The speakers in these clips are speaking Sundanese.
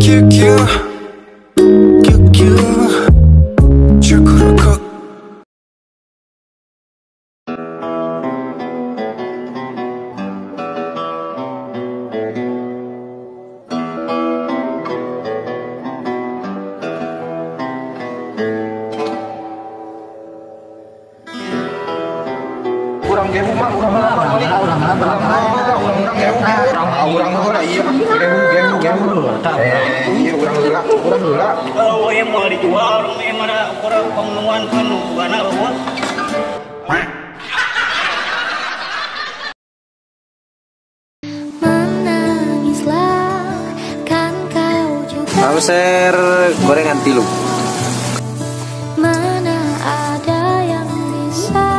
Q Q Q Q Cukurukuk. Urang gehu mah urang urang heula ieu gehu gehu ieu urang heula oh ieu moal dijual urang ieu mah urang pangnuan kan bana bos. Menangislah kan kau juga. Samser gorengan tilu. Mana ada yang bisa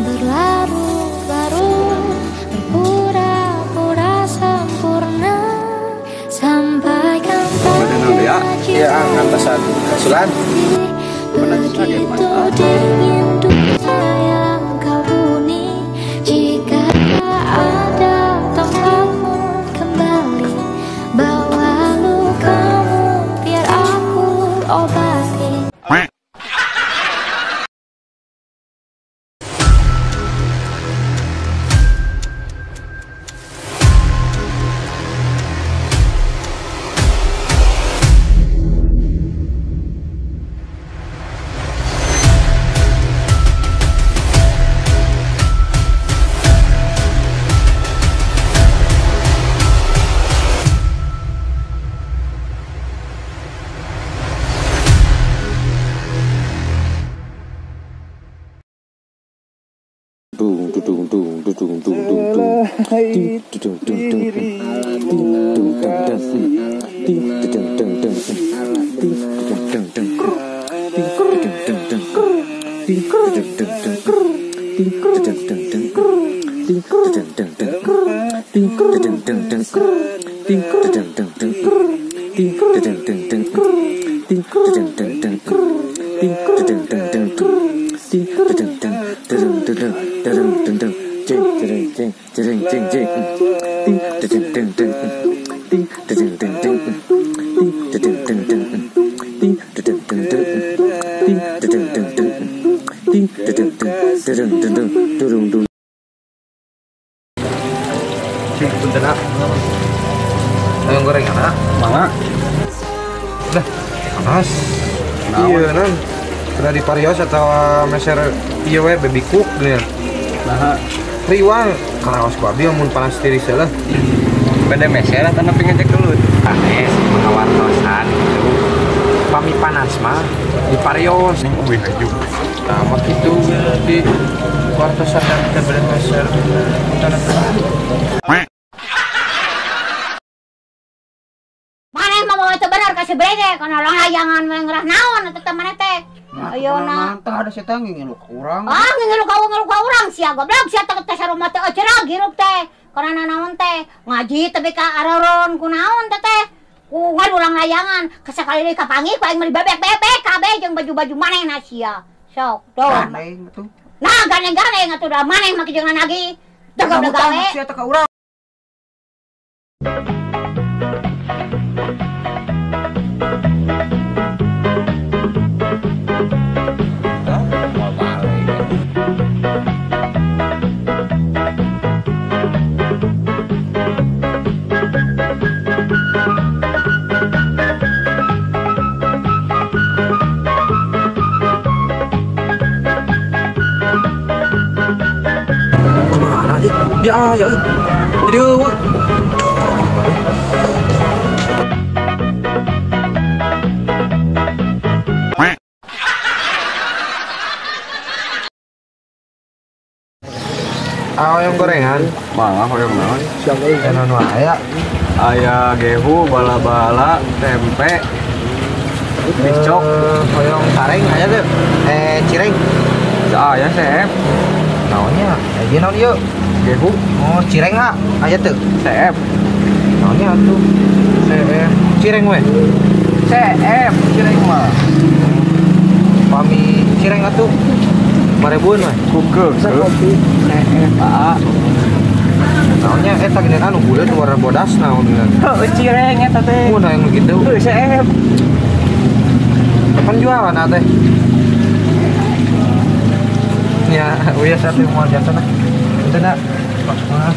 berlarut-larut, berpura-pura sempurna sampai ya, ya ngantosan kasulan. Begitu dingin dunia yang kau huni, jika ada tempatmu kembali, bawa lukamu biar aku obati. Dung dung dung dung dung dung dung dung dung dung dung Ayam goreng anak, mangga. Udah, panas. Iya, nan. Pernah di parios atau meser iya we baby cook gini. Nah, riwang karaos ku abi mun panas tiris lah. Beda meser atau nepi ngecek dulu. Panas mengawartosan gitu. Pami panas mah di parios. Wih, haju. Nah, mak itu di wartosan dan beda meser. Kana layangan ngerah naon atuh teh maneh teh. Ayeuna tah ada setan ngilu ka urang. Ah ngilu ka urang sia goblok sia teh teh sarumah teh cerag hirup teh. Kana naon teh ngaji teh ka aroron ku naon teh teh. Ku ngadulang layangan kasakali deui kapanggih ku aing meuli bebek-bebek kabeh jeung baju-baju manehna sia. Sok doh. Gandeng atuh. Nah gandeng-gandeng atuh da maneh mah jeung nagi. Teu gawe. Sia teh ka urang. Ya, ya. Jadi eueuh. Ayam gorengan. Malah hoyong naon? Enak nu aya. Aya gehu, bala-bala, tempe, piscok, hoyong sareng aya teu? Cireng. Aya seep. Naonnya? Ieu naon ieu? Gehu. Oh, cireng ah. Aya teu? Seep. Naonnya atuh? Seep. Cireng we. Seep, cireng mah. Pami cireng atuh. 5.000-an we. Kukeuk. Seep, aa. Naonnya eta geuning anu buleut warna bodas naon geuning. Heuh cireng eta teh. Mun aya nu kitu. Heuh seep. Kapan jualan teh? Ya, uya satu mau jantan ah. Punten ah. Maaf.